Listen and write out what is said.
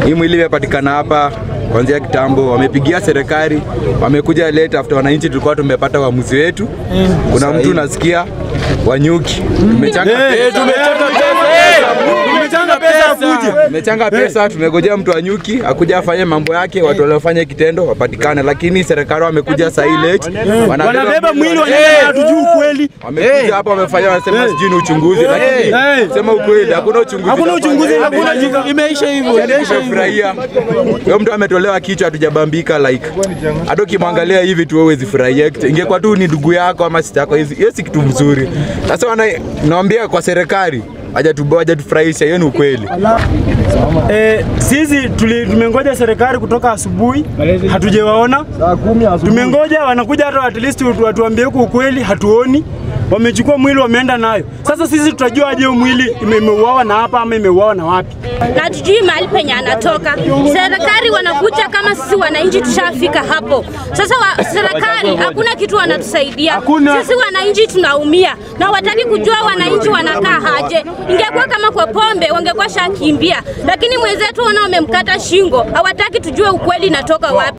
Hii mwili imepatikana hapa kuanzia kitambo, wamepigia serikali, wamekuja late after wananchi tulikuwa tumepata uamuzi wetu. Kuna mtu nasikia Wanyuki tumechanga pesa, tumechanga pesa, tumegojea mtu Wanyuki akuja afanye mambo yake, watu waliofanya kitendo wapatikane, lakini serikali wamekuja saa hii late, wanabeba mwili, wanaenda hatujui ukweli. Wamekuja hapa wamefanya, wanasema sijui ni uchunguzi, lakini sema ukweli hakuna uchunguzi, hakuna uchunguzi, hakuna, imeisha hivyo, imeisha hivyo. Huyo mtu ametolewa kichwa, hatujabambika like. Hata ukimwangalia hivi tu wewe furahia. Ingekuwa tu ni ndugu yako ama sita yako, hiyo si kitu mzuri. Sasa naambia kwa serikali hajatufurahisha, hiyo ni ukweli. Sisi tumengoja serikali kutoka asubuhi, hatujawaona. Tumengoja wanakuja hata at least watuambie huko ukweli, hatuoni. Wamechukua mwili wameenda nayo. Sasa sisi tutajua aje mwili imeuawa na hapa ama imeuawa na wapi? Na tujui mahali penye anatoka. Serikali wanakuja kama sisi wananchi tushafika hapo. Sasa serikali hakuna kitu wanatusaidia. Sisi wananchi tunaumia na wataki kujua wananchi wanakaa aje. Ingekuwa kama kwa pombe wangekuwa shakimbia, lakini mwenzetu wana wamemkata shingo. Hawataki tujue ukweli natoka wapi.